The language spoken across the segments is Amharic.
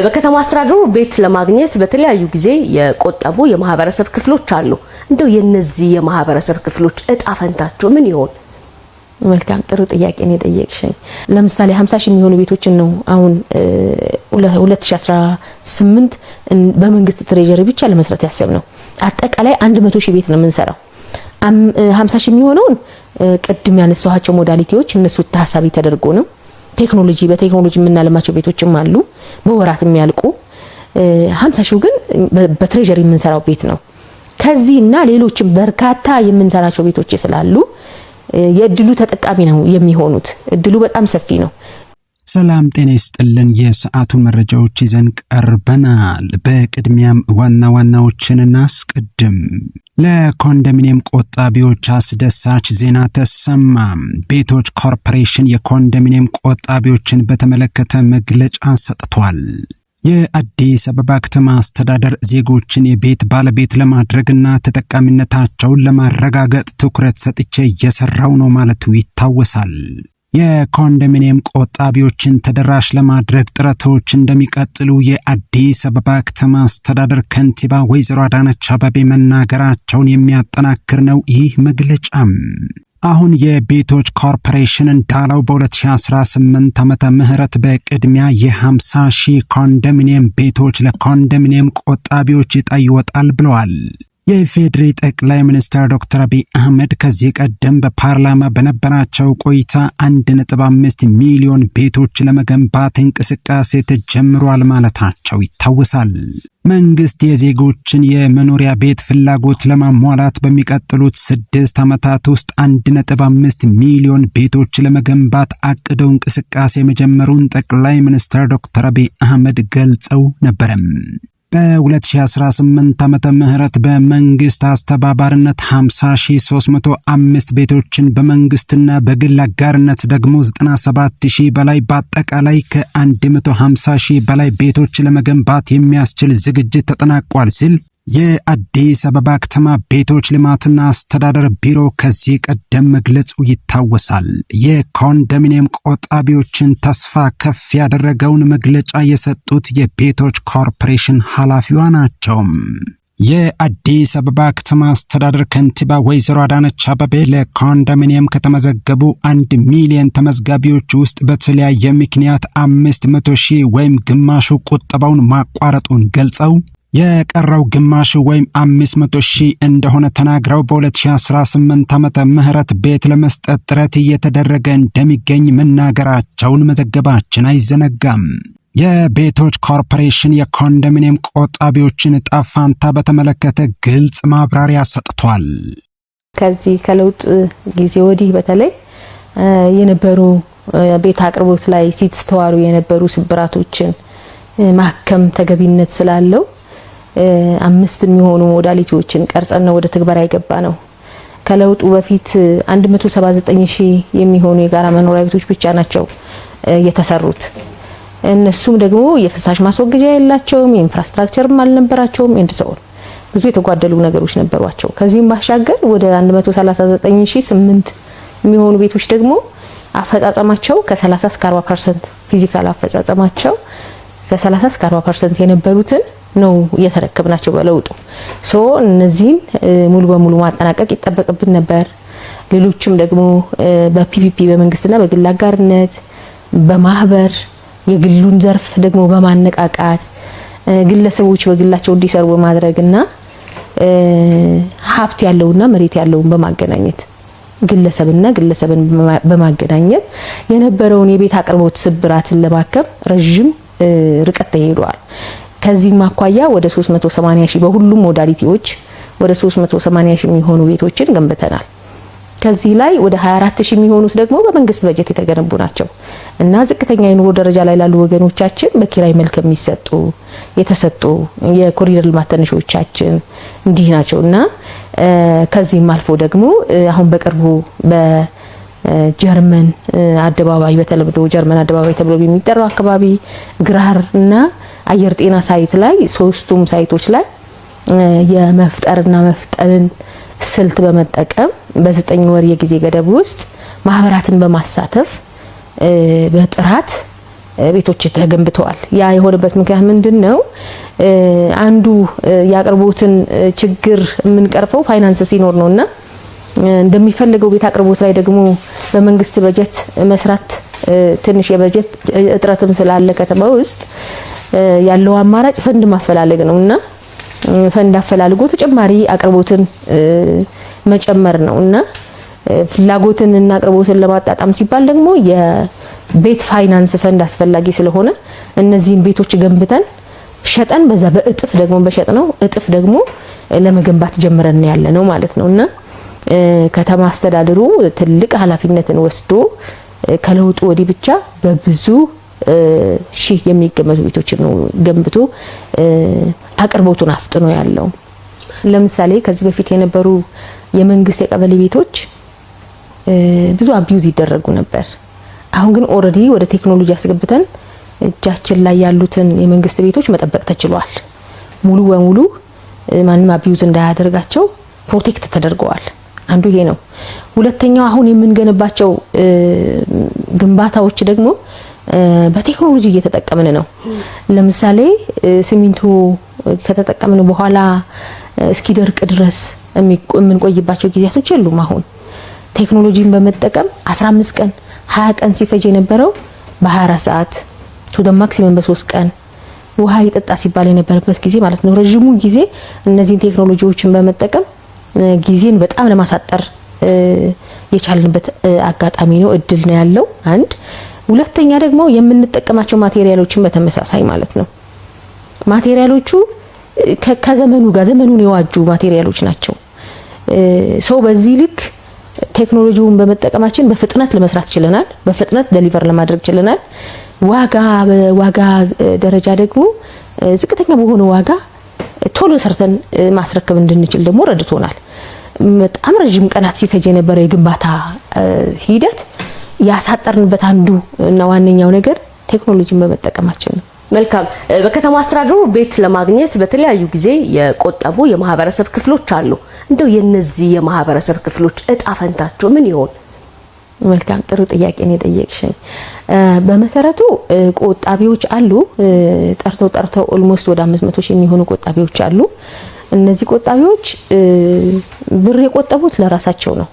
በከተማ አስተዳደሩ ቤት ለማግኘት በተለያዩ ጊዜ የቆጠቡ የማህበረሰብ ክፍሎች አሉ። እንደው የነዚህ የማህበረሰብ ክፍሎች እጣ ፈንታቸው ምን ይሆን? መልካም፣ ጥሩ ጥያቄ ነው የጠየቅሽኝ። ለምሳሌ 50 ሺህ የሚሆኑ ቤቶችን ነው አሁን 2018 በመንግስት treasury ብቻ ለመስራት ያሰብነው። አጠቃላይ 100 ሺህ ቤት ነው የምንሰራው። 50 ሺህ የሚሆነውን ቅድም ያነሳኋቸው modality ዎች እነሱ ታሳቢ ተደርጎ ነው። ቴክኖሎጂ በቴክኖሎጂ የምናለማቸው ቤቶችም አሉ በወራት የሚያልቁ። 50 ሺው ግን በ treasury የምንሰራው ቤት ነው። ከዚህና ሌሎችም በርካታ የምንሰራቸው ቤቶች ስላሉ የእድሉ ተጠቃሚ ነው የሚሆኑት። እድሉ በጣም ሰፊ ነው። ሰላም ጤና ይስጥልን። የሰዓቱን መረጃዎች ይዘን ቀርበናል። በቅድሚያም ዋና ዋናዎችን እናስቀድም። ለኮንዶሚኒየም ቆጣቢዎች አስደሳች ዜና ተሰማ። ቤቶች ኮርፖሬሽን የኮንዶሚኒየም ቆጣቢዎችን በተመለከተ መግለጫ ሰጥቷል። የአዲስ አበባ ከተማ አስተዳደር ዜጎችን የቤት ባለቤት ለማድረግና ተጠቃሚነታቸውን ለማረጋገጥ ትኩረት ሰጥቼ እየሰራው ነው ማለቱ ይታወሳል። የኮንዶሚኒየም ቆጣቢዎችን ተደራሽ ለማድረግ ጥረቶች እንደሚቀጥሉ የአዲስ አበባ ከተማ አስተዳደር ከንቲባ ወይዘሮ አዳነች አቤቤ መናገራቸውን የሚያጠናክር ነው ይህ መግለጫም። አሁን የቤቶች ኮርፖሬሽን እንዳለው በ2018 ዓመተ ምህረት በቅድሚያ የ50 ሺህ ኮንዶሚኒየም ቤቶች ለኮንዶሚኒየም ቆጣቢዎች ዕጣ ይወጣል ብለዋል። የኢፌዴሪ ጠቅላይ ሚኒስትር ዶክተር አብይ አህመድ ከዚህ ቀደም በፓርላማ በነበራቸው ቆይታ 1.5 ሚሊዮን ቤቶች ለመገንባት እንቅስቃሴ ተጀምሯል ማለታቸው ይታወሳል። መንግስት የዜጎችን የመኖሪያ ቤት ፍላጎት ለማሟላት በሚቀጥሉት 6 ዓመታት ውስጥ 1.5 ሚሊዮን ቤቶች ለመገንባት አቅደው እንቅስቃሴ መጀመሩን ጠቅላይ ሚኒስትር ዶክተር አብይ አህመድ ገልጸው ነበረም። በ2018 ዓመተ ምህረት በመንግስት አስተባባሪነት 50305 ቤቶችን፣ በመንግስትና በግል አጋርነት ደግሞ 97000 በላይ፣ በአጠቃላይ ከ150 ሺህ በላይ ቤቶች ለመገንባት የሚያስችል ዝግጅት ተጠናቋል ሲል የአዲስ አበባ ከተማ ቤቶች ልማትና አስተዳደር ቢሮ ከዚህ ቀደም መግለጹ ይታወሳል። የኮንዶሚኒየም ቆጣቢዎችን ተስፋ ከፍ ያደረገውን መግለጫ የሰጡት የቤቶች ኮርፖሬሽን ኃላፊዋ ናቸው። የአዲስ አበባ ከተማ አስተዳደር ከንቲባ ወይዘሮ አዳነች አቤቤ ለኮንዶሚኒየም ከተመዘገቡ 1 ሚሊዮን ተመዝጋቢዎች ውስጥ በተለያየ ምክንያት 500,000 ወይም ግማሹ ቁጠባውን ማቋረጡን ገልጸው የቀረው ግማሽ ወይም 500,000 እንደሆነ ተናግረው በ2018 ዓመተ ምህረት ቤት ለመስጠት ጥረት እየተደረገ እንደሚገኝ መናገራቸውን መዘገባችን አይዘነጋም። የቤቶች ኮርፖሬሽን የኮንዶሚኒየም ቆጣቢዎችን ዕጣ ፋንታ በተመለከተ ግልጽ ማብራሪያ ሰጥቷል። ከዚህ ከለውጥ ጊዜ ወዲህ በተለይ የነበሩ ቤት አቅርቦት ላይ ሲስተዋሉ የነበሩ ስብራቶችን ማከም ተገቢነት ስላለው አምስት የሚሆኑ modality ዎችን ቀርጸን ነው ወደ ትግበራ የገባነው። ከለውጡ በፊት 179 ሺህ የሚሆኑ የጋራ መኖሪያ ቤቶች ብቻ ናቸው የተሰሩት። እነሱም ደግሞ የፍሳሽ ማስወገጃ የላቸውም፣ የ infrastructure ም አልነበራቸውም። And so ብዙ የተጓደሉ ነገሮች ነበሯቸው። ከዚህም ባሻገር ወደ 139,008 የሚሆኑ ቤቶች ደግሞ አፈጻጸማቸው ከ30 እስከ 40%፣ physical አፈጻጸማቸው ከ30 እስከ 40% የነበሩትን ነው እየተረከብናቸው በለውጡ። So እነዚህን ሙሉ በሙሉ ማጠናቀቅ ይጠበቅብን ነበር። ሌሎችም ደግሞ በ PPP፣ በመንግስትና በግል አጋርነት፣ በማህበር፣ የግሉን ዘርፍ ደግሞ በማነቃቃት፣ ግለሰቦች በግላቸው እንዲሰሩ በማድረግና ሀብት ያለውና መሬት ያለውን በማገናኘት፣ ግለሰብና ግለሰብን በማገናኘት የነበረውን የቤት አቅርቦት ስብራትን ለማከም ረዥም ርቀት ተሄዷል። ከዚህም አኳያ ወደ 380 ሺህ፣ በሁሉም modality ዎች ወደ 380 ሺህ የሚሆኑ ቤቶችን ገንብተናል። ከዚህ ላይ ወደ 24 ሺህ የሚሆኑት ደግሞ በመንግስት በጀት የተገነቡ ናቸው እና ዝቅተኛ የኑሮ ደረጃ ላይ ላሉ ወገኖቻችን በኪራይ መልክ የሚሰጡ፣ የተሰጡ የኮሪደር ልማት ተነሺዎቻችን እንዲህ ናቸው። እና ከዚህም አልፎ ደግሞ አሁን በቅርቡ በጀርመን አደባባይ፣ በተለምዶ ጀርመን አደባባይ ተብሎ የሚጠራው አካባቢ፣ ግራር እና አየር ጤና site ላይ፣ ሶስቱም site ኦች ላይ የመፍጠርና መፍጠንን ስልት በመጠቀም በ9 ወር የጊዜ ገደብ ውስጥ ማህበራትን በማሳተፍ በጥራት ቤቶች ተገንብተዋል። ያ የሆነበት ምክንያት ምንድን ነው? አንዱ የአቅርቦትን ችግር የምንቀርፈው ፋይናንስ ሲኖር ነውና እንደሚፈልገው ቤት አቅርቦት ላይ ደግሞ በመንግስት በጀት መስራት ትንሽ የበጀት እጥረትም ስላለ ከተማ ውስጥ ያለው አማራጭ ፈንድ ማፈላለግ ነውና ፈንድ አፈላልጎ ተጨማሪ አቅርቦትን መጨመር ነውና ፍላጎትን እና አቅርቦትን ለማጣጣም ሲባል ደግሞ የቤት ፋይናንስ ፈንድ አስፈላጊ ስለሆነ እነዚህን ቤቶች ገንብተን ሸጠን በዛ በእጥፍ ደግሞ በሸጥነው እጥፍ ደግሞ ለመገንባት ጀምረን ያለ ነው ማለት ነውና ከተማ አስተዳደሩ ትልቅ ኃላፊነትን ወስዶ ከለውጡ ወዲህ ብቻ በብዙ ሺህ የሚገመቱ ቤቶችን ነው ገንብቶ አቅርቦቱን አፍጥኖ ያለው። ለምሳሌ ከዚህ በፊት የነበሩ የመንግስት የቀበሌ ቤቶች ብዙ abuse ይደረጉ ነበር። አሁን ግን already ወደ ቴክኖሎጂ አስገብተን እጃችን ላይ ያሉትን የመንግስት ቤቶች መጠበቅ ተችሏል። ሙሉ በሙሉ ማንም abuse እንዳያደርጋቸው protect ተደርገዋል። አንዱ ይሄ ነው። ሁለተኛው አሁን የምንገነባቸው ግንባታዎች ደግሞ በቴክኖሎጂ እየተጠቀምን ነው። ለምሳሌ ሲሚንቶ ከተጠቀምን በኋላ እስኪደርቅ ድረስ የምንቆይባቸው ጊዜያቶች የሉም። አሁን ቴክኖሎጂን በመጠቀም 15 ቀን፣ 20 ቀን ሲፈጅ የነበረው በ24 ሰዓት to the maximum በ3 ቀን ውሃ ይጠጣ ሲባል የነበረበት ጊዜ ማለት ነው። ረዥሙ ጊዜ እነዚህን ቴክኖሎጂዎችን በመጠቀም ጊዜን በጣም ለማሳጠር የቻልንበት አጋጣሚ ነው፣ እድል ነው ያለው። አንድ ሁለተኛ ደግሞ የምንጠቀማቸው material ኦችን በተመሳሳይ ማለት ነው። Material ኦቹ ከዘመኑ ጋር ዘመኑን የዋጁ material ኦች ናቸው። So በዚህ ልክ ቴክኖሎጂውን በመጠቀማችን በፍጥነት ለመስራት ችለናል። በፍጥነት deliver ለማድረግ ችለናል። ዋጋ በዋጋ ደረጃ ደግሞ ዝቅተኛ በሆነ ዋጋ ቶሎ ሰርተን ማስረከብ እንድንችል ደግሞ ረድቶናል። በጣም ረዥም ቀናት ሲፈጅ የነበረ የግንባታ ሂደት ያሳጠርንበት አንዱ እና ዋነኛው ነገር ቴክኖሎጂን በመጠቀማችን ነው። መልካም። በከተማ አስተዳደሩ ቤት ለማግኘት በተለያዩ ጊዜ የቆጠቡ የማህበረሰብ ክፍሎች አሉ። እንደው የነዚህ የማህበረሰብ ክፍሎች እጣ ፈንታቸው ምን ይሆን? መልካም፣ ጥሩ ጥያቄ ነው የጠየቅሽኝ። በመሰረቱ ቆጣቢዎች አሉ። ጠርተው ጠርተው almost ወደ 500 ሺህ የሚሆኑ ቆጣቢዎች አሉ። እነዚህ ቆጣቢዎች ብር የቆጠቡት ለራሳቸው ነው።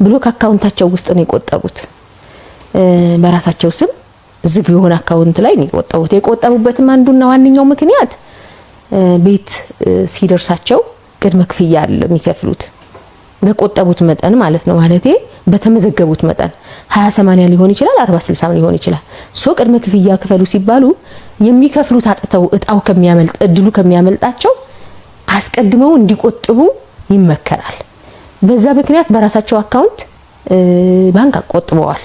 Block account ኣቸው ውስጥ ነው የቆጠቡት። በራሳቸው ስም ዝግ የሆነ account ላይ ነው የቆጠቡት። የቆጠቡበትም አንዱና ዋነኛው ምክንያት ቤት ሲደርሳቸው ቅድመ ክፍያ አለ የሚከፍሉት በቆጠቡት መጠን ማለት ነው። ማለቴ በተመዘገቡት መጠን 20 80 ሊሆን ይችላል፣ 40 60 ሊሆን ይችላል። So ቅድመ ክፍያ ክፈሉ ሲባሉ የሚከፍሉት አጥተው እጣው ከሚያመልጥ እድሉ ከሚያመልጣቸው አስቀድመው እንዲቆጥቡ ይመከራል። በዛ ምክንያት በራሳቸው account ባንክ አቆጥበዋል።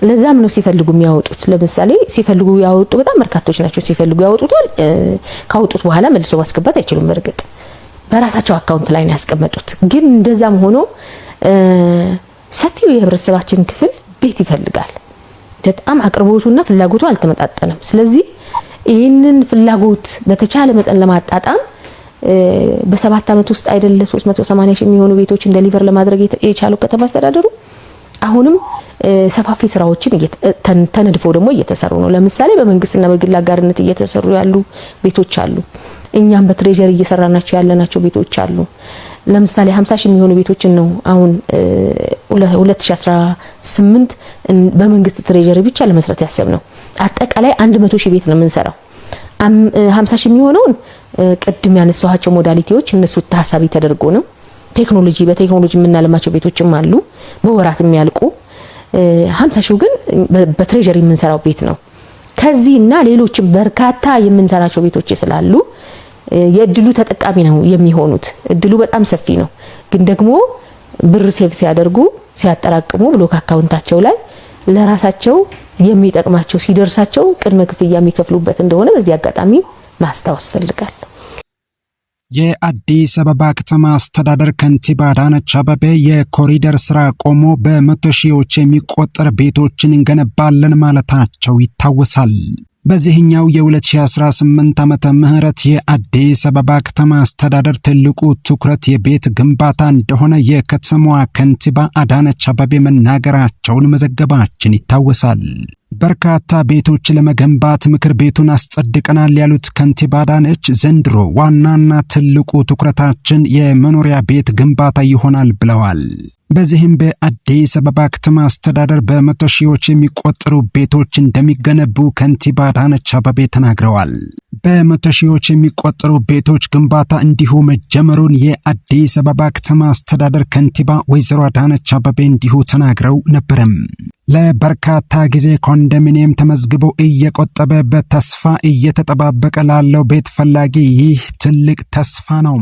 ለዛም ነው ሲፈልጉ የሚያወጡት። ለምሳሌ ሲፈልጉ ያወጡ በጣም በርካቶች ናቸው። ሲፈልጉ ያወጡታል። ካወጡት በኋላ መልሶ ማስገባት አይችሉም። እርግጥ በራሳቸው account ላይ ነው ያስቀመጡት። ግን እንደዛም ሆኖ ሰፊው የህብረተሰባችን ክፍል ቤት ይፈልጋል። በጣም አቅርቦቱና ፍላጎቱ አልተመጣጠንም። ስለዚህ ይህንን ፍላጎት በተቻለ መጠን ለማጣጣም በ7 ዓመት ውስጥ አይደለ 380 ሺህ የሚሆኑ ቤቶችን deliver ለማድረግ የቻለው ከተማ አስተዳደሩ፣ አሁንም ሰፋፊ ስራዎችን ተነድፈው ደግሞ እየተሰሩ ነው። ለምሳሌ በመንግስትና በግል አጋርነት እየተሰሩ ያሉ ቤቶች አሉ። እኛም በ treasury እየሰራናቸው ያለናቸው ቤቶች አሉ። ለምሳሌ 50 ሺህ የሚሆኑ ቤቶችን ነው አሁን 2018 በመንግስት treasury ብቻ ለመስራት ያሰብነው። አጠቃላይ 100 ሺህ ቤት ነው የምንሰራው። 50 ሺህ የሚሆነውን ቅድም ያነሳኋቸው modality ዎች እነሱ ታሳቢ ተደርጎ ነው። ቴክኖሎጂ በቴክኖሎጂ የምናለማቸው ቤቶችም አሉ በወራት የሚያልቁ። 50 ሺው ግን በ treasury የምንሰራው ቤት ነው። ከዚህ እና ሌሎችም በርካታ የምንሰራቸው ቤቶች ስላሉ የእድሉ ተጠቃሚ ነው የሚሆኑት። እድሉ በጣም ሰፊ ነው። ግን ደግሞ ብር save ሲያደርጉ፣ ሲያጠራቅሙ block account ኣቸው ላይ ለራሳቸው የሚጠቅማቸው ሲደርሳቸው ቅድመ ክፍያ የሚከፍሉበት እንደሆነ በዚህ አጋጣሚ ማስታወስ ፈልጋለሁ። የአዲስ አበባ ከተማ አስተዳደር ከንቲባ አዳነች አቤቤ የኮሪደር ስራ ቆሞ በመቶ ሺዎች የሚቆጠር ቤቶችን እንገነባለን ማለታቸው ይታወሳል። በዚህኛው የ2018 ዓመተ ምህረት የአዲስ አበባ ከተማ አስተዳደር ትልቁ ትኩረት የቤት ግንባታ እንደሆነ የከተማዋ ከንቲባ አዳነች አቤቤ መናገራቸውን መዘገባችን ይታወሳል። በርካታ ቤቶች ለመገንባት ምክር ቤቱን አስጸድቀናል ያሉት ከንቲባ አዳነች ዘንድሮ ዋናና ትልቁ ትኩረታችን የመኖሪያ ቤት ግንባታ ይሆናል ብለዋል። በዚህም በአዲስ አበባ ከተማ አስተዳደር በመቶ ሺዎች የሚቆጠሩ ቤቶች እንደሚገነቡ ከንቲባ አዳነች አቤቤ ተናግረዋል። በመቶ ሺዎች የሚቆጠሩ ቤቶች ግንባታ እንዲሁ መጀመሩን የአዲስ አበባ ከተማ አስተዳደር ከንቲባ ወይዘሮ አዳነች አቤቤ እንዲሁ ተናግረው ነበረም። ለበርካታ ጊዜ ኮንዶሚኒየም ተመዝግቦ እየቆጠበ በተስፋ እየተጠባበቀ ላለው ቤት ፈላጊ ይህ ትልቅ ተስፋ ነው።